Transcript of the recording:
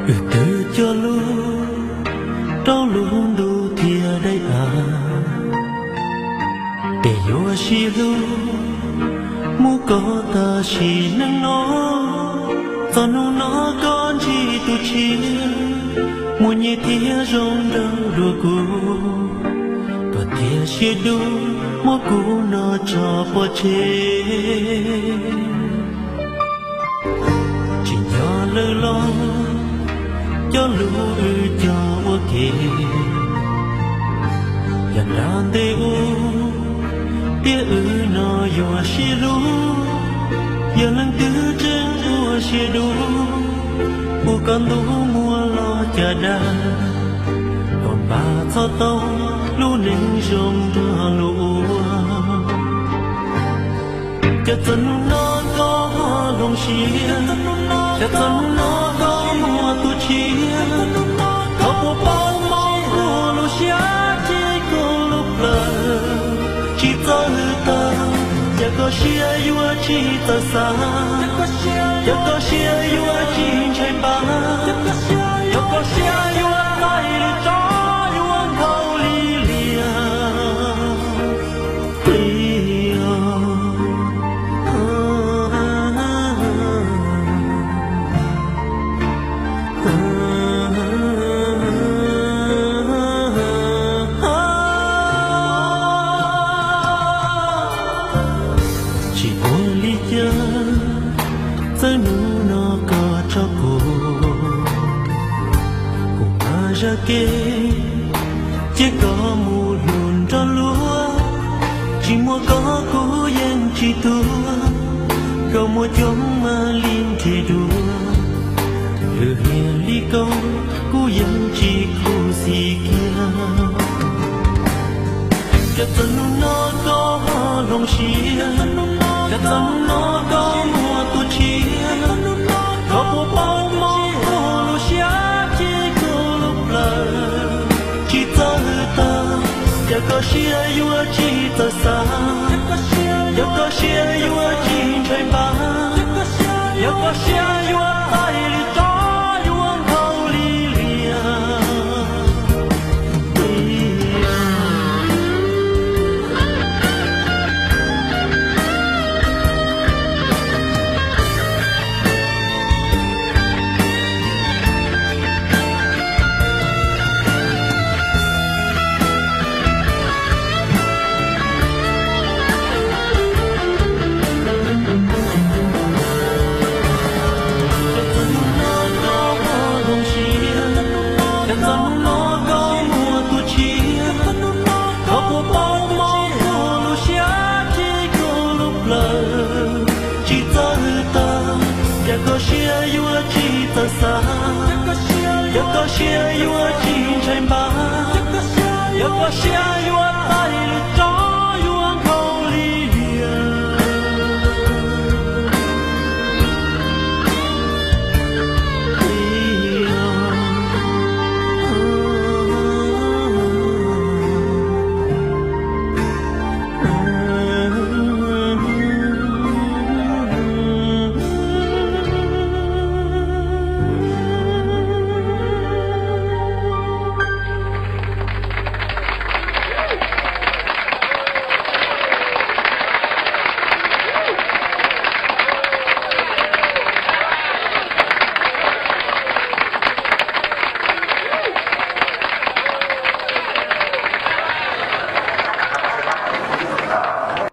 Wb twb cog lus rau lub ntuj thiab daim av, ces yuav sib hlub mus kom tag sim neej no. Txog hnub no koj ntsib tus tshiab, muaj nyiaj thiab zoo nraug dua kuv, koj thiaj siab dub muab kuv noj tso pov tseg. Tsis nco lawm los cov lus wb cog ua ke, yog nram ntej ub thiab wb no yuav sib hlub. Yog leej twg tseem ua siab dub, ua koj ntuj muag los cas dag, kom npaj txhob tau lub neej zoo nrog luag ua. Cas txog hnub no koj ho hloov siab, cas txog hnub no koj muaj tus tshiab, koj puas paub hmov ua lub siab ces koj lub plawv tsis txawj tag. Cas koj siab yuav tsis txawj xav, cas koj siab yuav tsis ntshai npam, cas koj siab yuav txaij li rov yuav nkhaus li liaj. Plig os. Tsis ua li cas, txawm hnub no koj tso kuv, kuv mas zaj kev cia koj mus hlub nrog luag. Tsis muaj koj kuv yeej tsis tuag, koj muaj coob mas li nrhiav dua, lwm hia li koj kuv yeej tsis khuv xim kiag. Cas txog hnub no koj ho hloov siab, cas txog hnub no koj muaj tus tshiab, koj puas paub hmov ua lub siab ces koj lub plawv tsis txawj tag. Cas koj siab yuav tsis txawj xav, cas koj siab yuav tsis ntshai npam, cas koj siab yuav txaij li rov yuav nkhaus li liaj. Cas txog hnub no koj muaj tus tshiab, koj puas paub hmov ua lub siab ces koj lub plawv tsis txawj tag. Cas koj siab yuav tsis txawj xav, cas koj siab yuav tsis ntshai npam, cas koj siab yuav